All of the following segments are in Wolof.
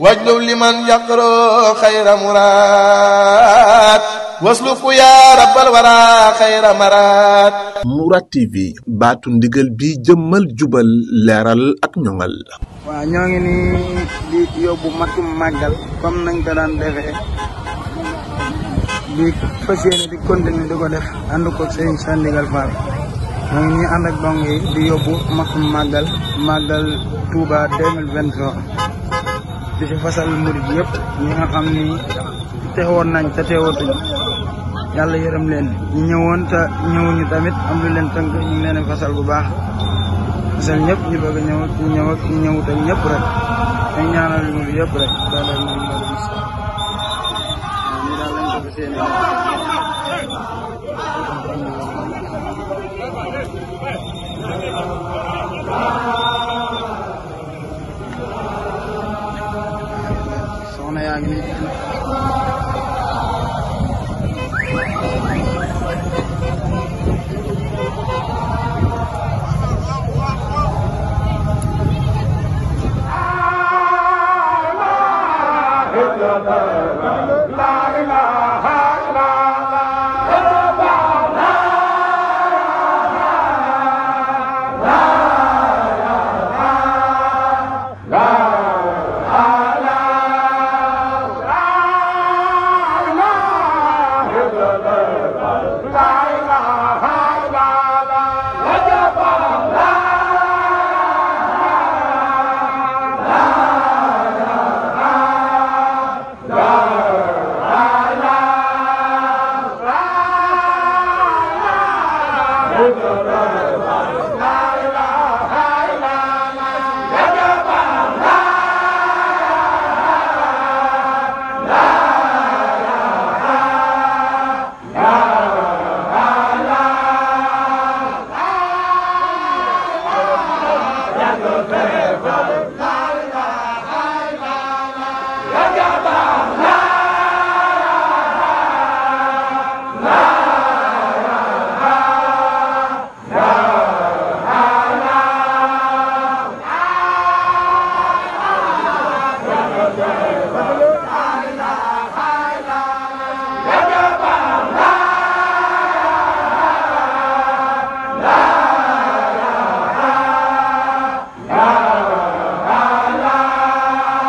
wajlu liman yaqro xayra muraad wasluku yaa rabbal wara xayra maraad. Mourad TV baatu ndigal bi jëmmal jubal leeral ak ñoŋal. waaw ñoo ngi nii di yóbbu matum màggal comme nañ ko daan defee di fas yéene di continuer di ko def ànd ko sëñ Sandigal Fall ñoo ngi nii ànd ak dong yi di yóbbu matum màggal Touba 2023 di si fasal murid yëpp ñi nga xam ni teewoon nañ te teewatuñ yàlla yërëm leen ñu ñëwoon te ñëwuñu tamit am lu leen tënk ñu ngi leen fasal bu baax fasal ñëpp ñu bëgg a ñëw ñu ñëw ak ñu ñëwut ak ñëpp rek dañ ñaanal murid yëpp rek daal moom la gis ñu daal lañ ko fas yéene soxna yaa ngi nii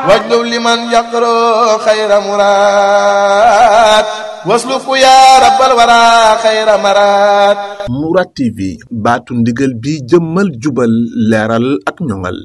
wajlu liman yaqro xayra muraad wasluku yaa rabbal wara xayra maraad. Mourad TV baatu ndigal bi jëmmal jubal leeral ak ñoŋal.